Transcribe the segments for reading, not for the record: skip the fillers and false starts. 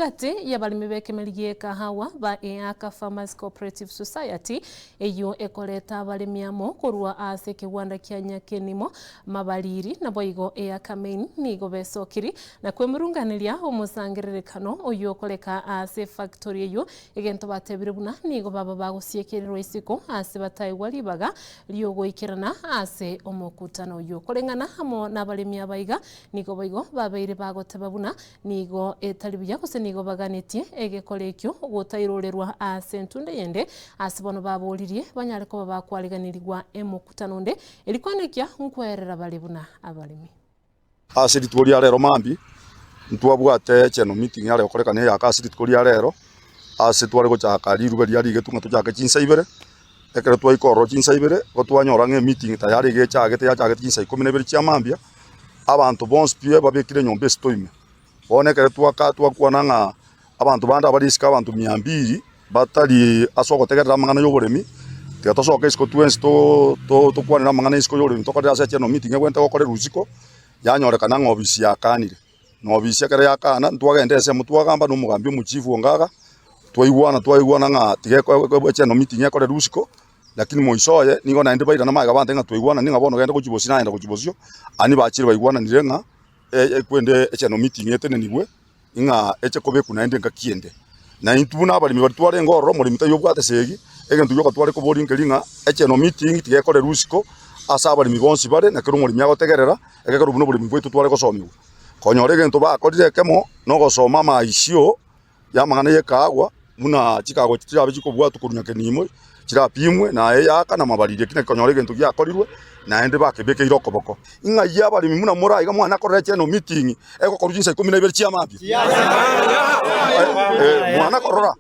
Gati y'abaremi b'ekemeri gi'ekahawa ba Eaka Farmers Cooperative Society, eyio ekoreta abaremi amo korwa ase ekegwanda kia Nyakenimo, Mabariri, naboigo Eaka Main nigo besokiri na kwemurunganeria omosangererekano oyio okoreka ase efactory eyio, egento batebire buna nigo baba bagosiekererwa isiko ase bataegwa ribaga riogoikerana ase omokutano oyio. Koreng'ana amo nabaremi aba iga nigo boigo babeire bagoteba buna Nigo etari buya gose nigo baganetie egekora ekio gotairorerwa ase entunde yende, ase bono baboririe banyare koba bakwariganirigwa emokutano onde, erio kwanekia nkwerera bare buna abaremi. Ase rituko ria rero mambia, ntwabwate general meeting yare gokorekana eyaka ase rituko ria rero, ase tware gochaka rirube riria rigetwe ng'a tochake chinsa ibere, ekero twaika ororo chinsa ibere, igo twanyora ng'a emeeting tayari iga echagete yachagete chinsa ikomi na ibere chia mambia, abanto bonsi pi babekire enyomba esito ime. Bono ekero twaka twakwana ng'a abanto bande abare isiko abanto mia mbiri, batari ase ogotegerera amang'ana ya oboremi, tiga tosoke isiko twensi to to tokwanere amang'ana isiko ya oboremi tokorere ase echeno meeting egwenerete gokorerwa isiko, yanyorekana ng'a obisi yakanire. Na obisi ekero yakana, ntwagenda ensemo twagamba na omogambi omochifu ongaga, twaigwana twaigwana ng'a tiga eko echeno meeting ekorerwe isiko. Lakini moiso oye nigo naende bairana magega bantebia ng'a twaigwananire ng'a bono genda gochia bosio nagenda gochia bosio, aria bachire baigwananire ng'a ekwende echeno meeting etenenigwe ng'a eche kobekwa naende engaki ende. Na intwe buna abaremi baria twarenge ororo omoremi taiyo obwate esegi, egento gioka tware koboria nkeri ng'a echeno meeting tiga ekorerwe isiko ase abaremi bonsi bare na kera omoremi agotegerera, egekero buna oboremi bwaito tware gosomiwa. Konyora egento bakorire ekemo, na ogosoma amaisio. y'amang'ana y'ekaagwa, buna chikaagwa chirabe chikobwatwa korwa nyakenimo, chirapimwe, na eyaka na amabariri. Eki nakonyora egento giakorirwe, naende bakebekeire okoboko. Ing'ai abaremi buna more aiga mwana korora echeno meeting egokorwa chinsa ikomi na ibere chia mambia? Eh, mwana korora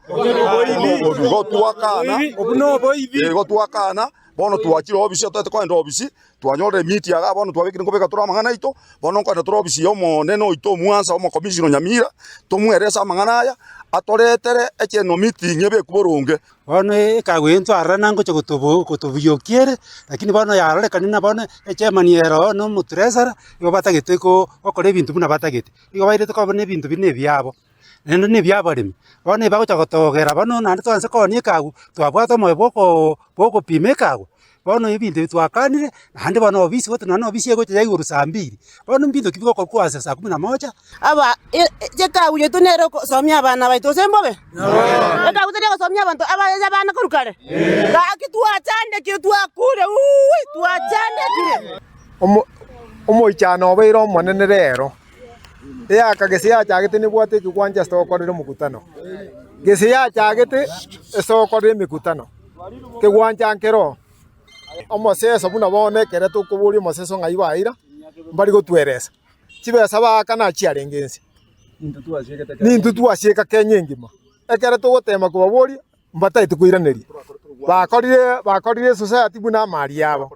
igo twakana, igo twakana, bono twachire ofisi otagete kogenda ofisi. Twanyorire emiti igaa bono twabekire nkobeka tore amang'ana aito, bono nkoenda tore ofisi ya omonene oito omwansa omokomishona o Nyamira, tomwerese amang'ana aya, atoretere echeno meeting ebekwe boronge. Bono ekago eye ntwarora nangocha gotobo gotobuyokia ere, lakini bono yarorekanire na bono echairman ere oo na omotreasurer, igo batagete ko gokora ebinto buna batagete. Igo bairete koba buna ebinto bire na ebiabo, naende na ebia abaremi. Bono ebagocha gotogera bono naende twanse koonia ekagu, twabwate omoyo bwa okoo bwa okopima ekagu. Bono ebinto ebi twakanire, naende bono obisi gote nonye na obisi egocha yaigorwa saa mbiri, bono mbinto ki bigokorwa kwansa saa kumi na moja. Aba ekagu yaito nere ogosomia abana baito, gose mbobe? Ekagu teri egosomia abanto aba abana korwa kare? Gaki twachandekire twakure uuwi twachandekire. Omo omoichano obeire omonene rero, eyaka gese yachagete nebwate ekegwancha ase togokorera omokutano, gese yachagete ase togokorera emekutano. Kegwancha nkero omoseso buna bono ekere tokoboria omoseso ng'ai baira, mbari gotweresa. Chibesa baaka nachiarenge inse, nintwe twasieka Kenya engima. Ekere togotema kobaboria, mbataeti koiraneria. Bakorire bakorire esociety buna amari yabo.